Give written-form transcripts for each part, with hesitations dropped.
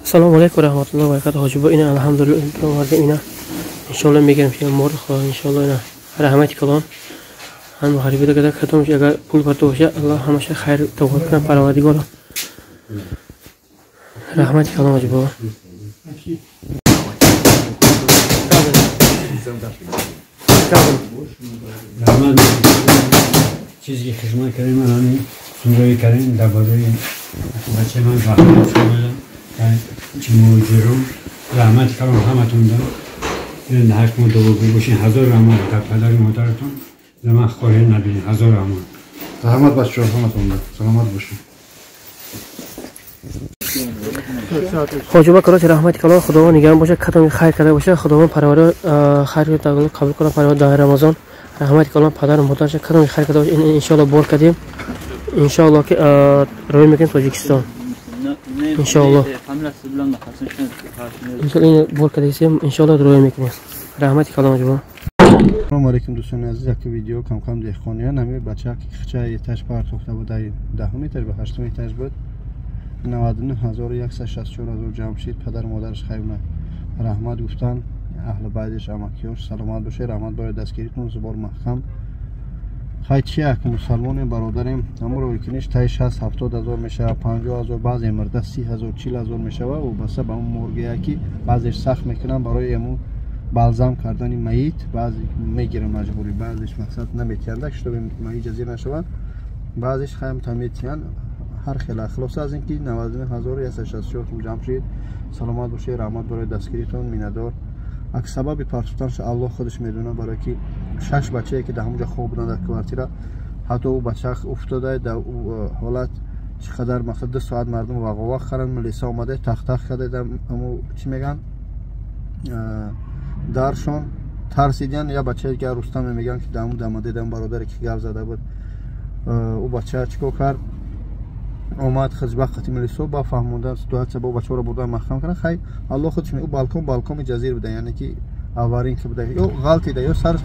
Ассалому алайкум ва раҳматуллоҳи ва баракатуҳ. Ҳоҷибо, ина алҳамдулиллоҳ овардем, ина иншоаллоҳ мегирем ки мурғ, иншоаллоҳ. Ина раҳмати калон ҳам ғарибида када, кадомш агар пул парто боша, Аллоҳ ҳамаша хайр тавфиқ кунад, Парвардигоро. Раҳмати калон, ҳоҷибо. Раҳмат, чизе ки хизмат кардем, ман ҳамин ҳамроҳӣ кардем дар бораи бачаи ман, раҳмат шумоям чи муҳоҷирон, раҳмати калон ҳаматон дам. Ҳар мо дуогӯ бошин. Ҳазор раҳмат дар падару модаратон, дар ман хоҳӣ набинед. Ҳазор раҳмат. Раҳмат, бачаҳо, ҳаматон саломат бошед. Ҳоҷиба, короче, раҳмати калон, Худованд нигаҳбон бошад. Кадоми хайр карда бошад, Худованд парвардигор хайр қабул кунад, парвардигор дар Рамазон. Раҳмати калон падару модарша, кадоми хайр карда бошад. Иншоаллоҳ бор кардем, иншоаллоҳ ки рӯй мекунем Тоҷикистон, иншоаллоҳ. Иншоаллоҳ бор кардем, иншоаллоҳ рӯй мекунем. Раҳмати калон, ҳоҷиба. Ассалому алайкум, дӯстони азиз. Як видео кам-кам деҳқониён, ҳамин бача ки хича этаж партохта буд, даҳум этаж ба ҳаштум этаж буд, 99 164 ҳазор ҷамъ шид. Падару модараш хайрна раҳмат гуфтан, аҳли байдиш, амакиёш. Саломат бошед, раҳмат барои дастгиритон, зубор маҳкам. Хай, чи як мусалмонем, бародарем, ҳаморо киниш таи 60-70 ҳазор мешава, 50 ҳазор, баъзе мирда 30 ҳазор, 40 ҳазор мешава, вобаста ба он моргия ки баъзеш сахт мекунанд барои эму балзам кардани маит, баъзе мегиранд маҷбурӣ, баъзеш мақсад наметиҳанд, чтобы маит ҷазир нашавад, баъзеш хаям та метиҳанд, ҳар хела. Хулоса, аз ин ки 99 164 ҷамъ шид. Саломат бошед, раҳмат барои дастгиритон, миннатдор. Ак сабаби партофтанаш Аллоҳ худаш медонад, барое ки шаш бачае ки дар ҳамонҷо хоб буданд дар квартира, ҳатто ӯ бача уфтода, дар ҳолат чӣ қадар мақсад 2 соат мардум вағовақ карданд, милиса омада тахтах карда, аму чӣ мегӯянд, даршон тарсидиян. Я бачае дигар, Рустаме мегӯянд, ки дар дамаде дам бародаре ки гап зада буд, ӯ бача чӣ кор кард? Омад хизбақ қати милисо ба фаҳмондан ситуация, бо бачаҳоро бурдан маҳкам кардан. Хай, Аллоҳ худаш. Ӯ балкон, балкони ҷазир буда, яъне ки аввалин ки буда, ё ғалтида, ё сараш.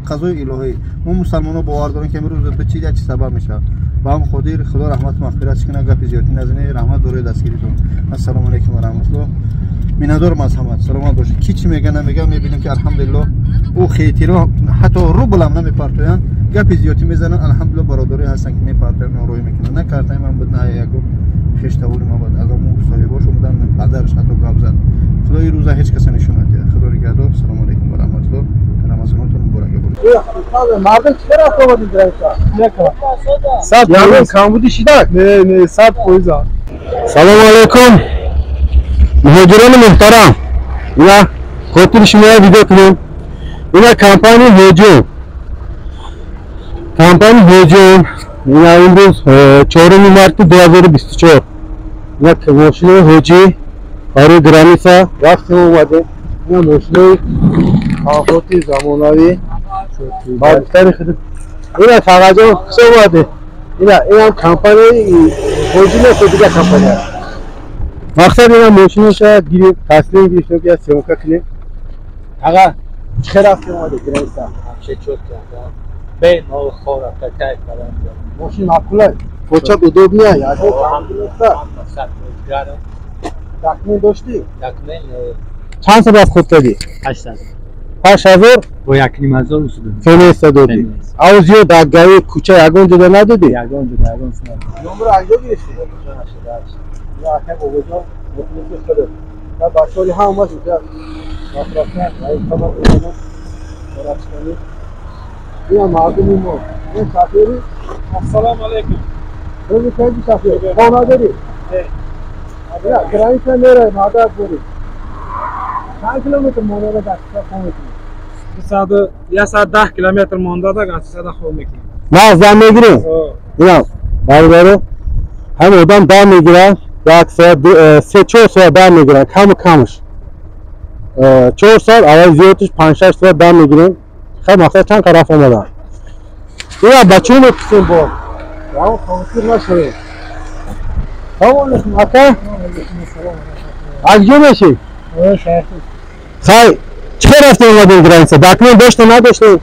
Қазои илоҳӣ, мо мусалмонҳо бовар дорем, ки имрӯз бичид як чи сабаб мешавад. Ба ҳам хотир Худо раҳмату мағфират кунад. Гапи зиёдтӣ назанед. Раҳмат барои дастгиритон. Ассалому алайкум ва раҳматуллоҳ. Миннатдорам аз ҳамат, саломат бошед. Ки чӣ мега, намега, мебинем ки алҳамдулиллоҳ ӯ хейтиро ҳатто рублам намепартоянд, гапи зиёдтӣ мезананд. Алҳамдулиллоҳ, бародаре ҳастанд, ки мепартоянд, нороҳӣ мекунанд. На картаи ман буд, на ягон хештаволи ман буд, аз ҳамон соҳибош омадан, падараш ҳатто гап зад. Худои рӯза ҳеҷ каса нишон надиҳад. Худо нигаҳдор. Ассалому алайкум ва раҳматуллоҳ. Рамазонотон муборак бошад. Мардум чӣ рафт омадин граница? 100%. Камбуди шидак? Не, 100%. Салому алайкум, муҳоҷирони муҳтарам. Ина хотири шумо видео кунем. Ина компания Ҳоҷиён, компания Ҳоҷиён. Ина имрӯз 4 марти 2024, ина мошинои ҳоҷӣ барои граница рафтем, омадем. Ина мошинои комфорти замонавӣ бардуштари худ. Ина Фағаҷон, хуш омадед. Ина инам компанияи ҳоҷӣ нест, дига компания. Мақсад, ина мошиноша гирифт, таслим гирифтем, ки съёмка кунем. Аға, чӣ хел рафтем, омадед граница? Вообще чётко, бе нол хор рафта, кайф кардам. Мошин маъқула, почак удобный, ягон камбуди неста? Документ доштӣ? Документ. Чанд сум расход кардӣ? 800. 8000? Бо 1,5 ҳазор усудам. Феместа додӣ? Ав зиёд дар гави кӯча ягон ҷода надодӣ? Ягон ҷода, ягон сум. Номро аз ҷо гирифтӣ? Ака Бобоҷон, мухлиси худат ва бачаҳои ҳамаш инҷа рафтан, рафтани. Ина мардуми мо, ин шофёри. Ассалому алайкум. Рӯзи кайди, шофёр, хона дорӣ? Граница мерай, мадад дорӣ? Чанд километр монда, дақиқа хоб мекунӣ? 110 километр монда, да границада хоб мекунем. Нағз дам мегирем. Ина бародаро, ҳам одам дам мегирад, як соат, 3-4 соат дам мегирад, каму камаш 4 соат, аввал зиёдаш 5-6 соат дам мегирем. Хай, мақсад, чанд тараф омадам, ина бачаҳо мепурсем, бо ҳам нашавем. Салому алейкум, ака, аз ҷо мешӣ? Хай, чӣ хел рафтем, омадем граница? Документ дошта, надоштем?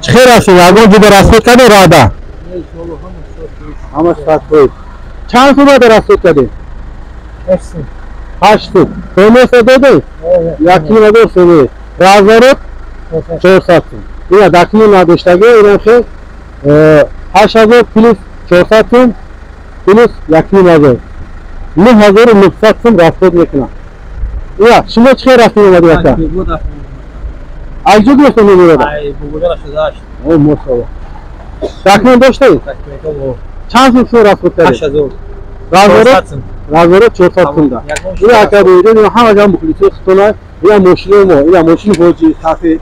Чӣ хел рафтем, ягон ҷуда расход кардем? Рада ҳама 100%. Чанд сумада расход кардем? 8 сум. Томеса додед? 1,5 сум. Разворот 400 сум. Ина документ надоштаги, инам хел 8000 плюс 400 сум плюс 1,5. 9900 сум расход мекунад. Ина шумо чӣ хел рафтед омадед ака? Аз ҷо гирифта мебурада? Ай, бугуҷа шудашт. О, мошалло. Документ доштед? Чанд сум шумо расход кардед? 8000. Разворот? Разворот 400 сум да. Ина ака бугуҷа, ина ҳама ҷам мухлисои худтона, ина мошини мо, ина мошини ҳоҷи сафед,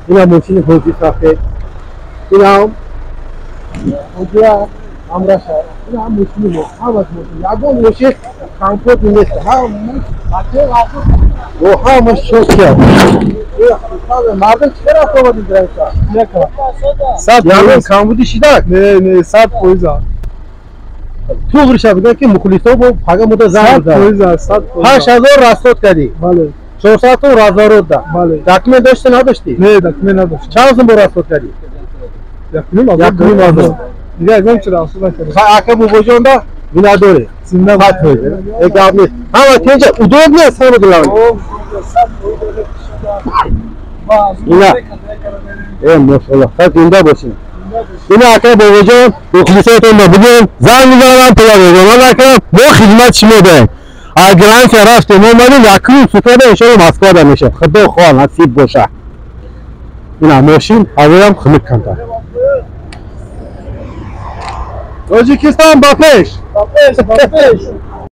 ина мошини ҳоҷи сафед, ина ҳоҷия ҳамраша, ина ҳам мошини мо, ҳамаш мошин. Ягон мошин комфорт нест. Ҳамаш чётко. Мардум чӣ рафт омадед граница? Ягон камбуди шидак? Не, не, 100%. Туғриша бигӯяд ки мухлисо бо пага муда занг зад. 100%. 8000 расход кардӣ. Бале. 400 сум разворот да. Бале. Документ дошти надошти? Не, документ надошт. Чанд сум бо расход кардӣ? 1,5. Дигар ягон чиз расход накардем. Ака бобоҷон да винадорӣ. Зинда бошед. Э гап нест. Ҳама тенҷа удобно аст ҳама главное. Ина. Э мошалло. Ха зинда бошед. Ина ака бобоҷон мухлисотон ба бигӯем занг мезанам пула мегӯям. Ака мо хидмат шумо даем. Аз граница рафтем омадем якум сутада иншоалло Москва да мешавем. Худо хоҳад насиб боша. Ина мошин ҳавоям хунук камтар. Тоҷикистон ба пеш. Ба пеш, ба пеш.